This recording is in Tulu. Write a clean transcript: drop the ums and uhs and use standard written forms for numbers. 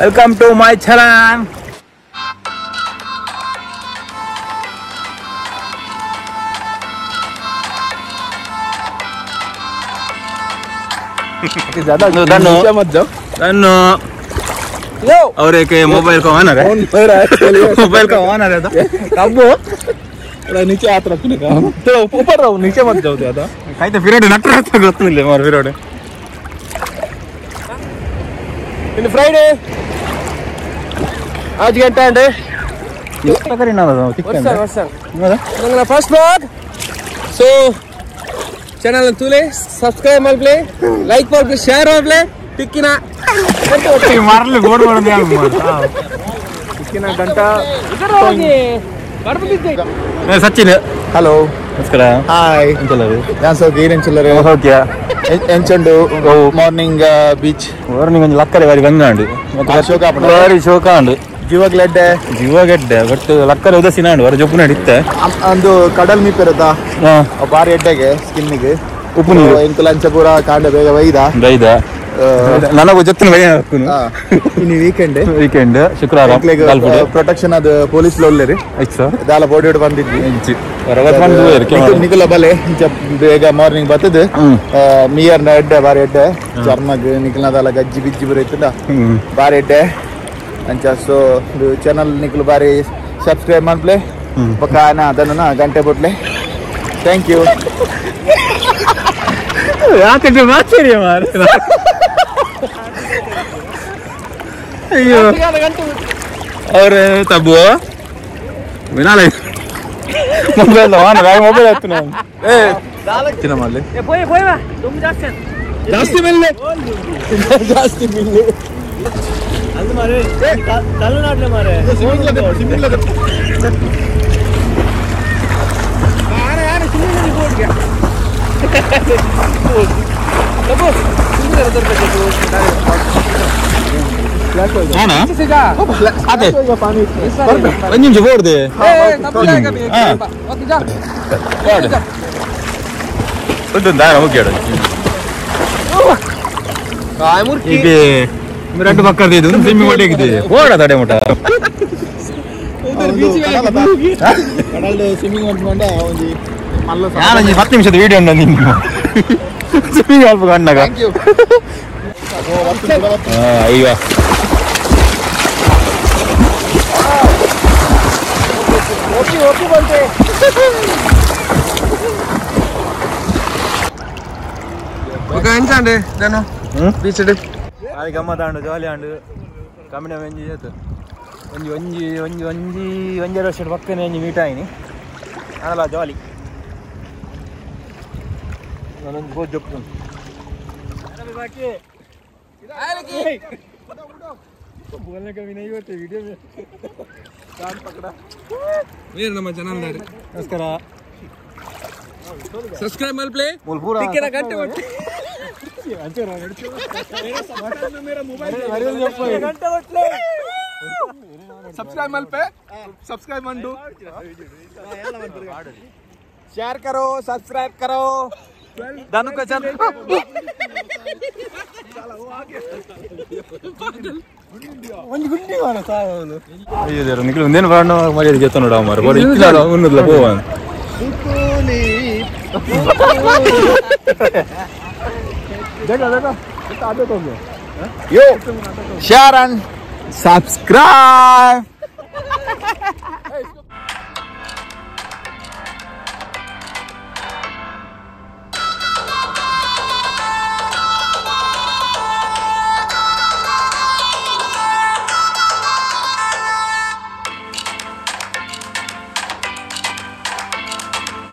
Welcome to my channel. ज्यादा नीचे मत जाओ। धन्नो और एक मोबाइल का ऑनर है, मोबाइल का ऑनर है तब वो थोड़ा नीचे हाथ रखने का, थोड़ा ऊपर रहो, नीचे मत जाओ ज्यादा। काई तो फिरोड नटर ಅಂತ ಗೊತ್ತಿಲ್ಲ ಮಾर फिरोड। इन फ्राइडे आज गंटे अंडे करीना ವರ್ಷ ವರ್ಷ ನಂಗನ ಫಸ್ಟ್ ವ್ಲಾಗ್। ಸೋ ಚಾನೆಲ್ ತೂಲೆ subscribe ಮಲ್ಪ್ಲೆ, like ಮಲ್ಪ್ಲೆ, share ಮಲ್ಪ್ಲೆ, ಟಿಕ್ಕಿನ morally board ಮಾಡದೆ ಟಿಕ್ಕಿನ ಗಂಟಾ ಸಚಿನ್। ಹಲೋ ನಮಸ್ಕಾರ। ಹಾಯ್ ನಾನು ಸೌಖ್ಯ, ಏನೇನು ಚಿಲ್ಲರೆ ಸೌಖ್ಯ ಎಂಚಂಡು ಮಾರ್ನಿಂಗ್ ಬೀಚ್ ಮಾರ್ನಿಂಗ್ ಒಂಜಿ ಲಕ್ಕರೆ ಬಾರಿ ಬಂದಾಂಡು ಶೋಕ ಬಾರಿ ಶೋಕ ಅಂಡು ಜೀವಗ್ಲೆಡ್ಡೆ ಜೀವಗೆಡ್ಡೆ ಬಟ್ ಲಕ್ಕರೆ ಉದಸಿನ ಅಂಡು ಹೊರ ಜೊಪ್ಪು ನಡಿತ್ತೆ ಅಂದು ಕಡಲ್ ಮೀಪಿರದ ಬಾರಿ ಎಡ್ಡೆಗೆ ಸ್ಕಿನ್ನಿಗೆ ಉಪ್ಪು ನೀರು ಎಂಕುಲ ಅಂಚ ಪೂರ ಕಾಂಡ ಬೇಗ ಬೈದ ಬೈದ ನನಗೂ ಜೊತೆ ಇನ್ನು ವೀಕೆಂಡ್ ವೀಕೆಂಡ್ ಶುಕ್ರವಾರ ಪ್ರೊಟೆಕ್ಷನ್ ಅದು ಪೊಲೀಸ್ ಲೋಲ್ಲೇರಿ ದಾಲ ಬೋಡಿ ಬಂದಿದ್ವಿ ನಿಕುಲ ಬಲೆ ಇಂಚ ಬೇಗ ಮಾರ್ನಿಂಗ್ ಬರ್ತದೆ ಮೀಯರ್ನ ಎಡ್ಡೆ ಬಾರಿ ಎಡ್ಡೆ ಚರ್ಮಗ್ ನಿಕಲ್ನ ದಾಲ ಗಜ್ಜಿ ಬಿಜ್ಜಿ ಬರೀತದ ಬಾರಿ ಎಡ್ಡೆ ಅಂಚ. ಸೊ ಚಾನಲ್ ನಿಕುಲು ಬಾರಿ ಸಬ್ಸ್ಕ್ರೈಬ್ ಮಾಡ್ಪ್ಲೆ ಬೊಕ್ಕ ಆನ ಅದನ್ನ ಗಂಟೆ ಬೊಟ್ಲೆ. Thank you. ಅಯ್ಯೋ ಅವ್ರೆ ತಬ್ಬು ವಿನಾಲ ಮೊಬೈಲ್ ಮೊಬೈಲ್ ಆಯ್ತು ನಾನು ಜಾಸ್ತಿ ಮಿಲ್ಲೆ ಜಾಸ್ತಿ ಮಿಲ್ಲೆ ಒಂದು ನಿಮಿಷ ಬೋರ್ದೆ రెండు పక్కన స్విమ్మింగ్ ಒಟ್ಟಿಗೆ ಓಡ ತಡೆ ಮುಟ ಸ್ವಿಮ್ಮಿಂಗ್ 10 ನಿಮಿಷದ ವಿಡಿಯೋ ಉಂಟು ನಿನ್ನ ಸ್ವಿಮ್ಮಿಂಗ್ ಅಲ್ಪ ಕಣ್ಣಾಗ. ಅಯ್ಯೋ ಬೀಚ್ అది గమ్మత్ అండు జాಲಿ ಅಂಡು ಕಮ್ಮಿನ ಒಂಜಿ ಆಯ್ತು ಒಂಜಿ ಒಂಜಿ ಒಂಜಿ ಒಂಜಿ ಒಂಜರ ವರ್ಷ ಪಕ್ಕನೆ ಒಂಜಿ ಮೀಟ್ ಆಯ್ನಿ ಅಲ್ಲ ಜಾಲಿ ನಾನೊಂದು ಬೋಜ್ ಜೊಪ್ಪು बोलने का भी नहीं होते वीडियो में कान पकड़ा मेरे ನಮ್ಮ ಚಾನೆಲ್ ದಾರಿ ನಮಸ್ಕಾರ। ಸಬ್ಸ್ಕ್ರೈಬ್ ಮಲ್ಪ್ಲೆ ಟಿಕ್ಕಿನ ಗಂಟೆ ಒಟ್ಟಿ subscribe Malpe subscribe mandu share करो सब्सक्राइब करो दानु का चैनल ಒಂದು ಗುಂಡಿ ಮಾರ ಸಾವನು ಅಯ್ಯೋ ದೇರ ನಿಕಲು ಒಂದೇನು ಬಾಣ ಮರ್ಯಾದೆ ಜೊತೆ ನೋಡ ಮಾರ ಬರ ಇಕ್ಕಿಲ್ಲ ಉನ್ನದಲ ಹೋವನ್ देखा देखा आदत हो गया। यो शेयर एंड सब्सक्राइब।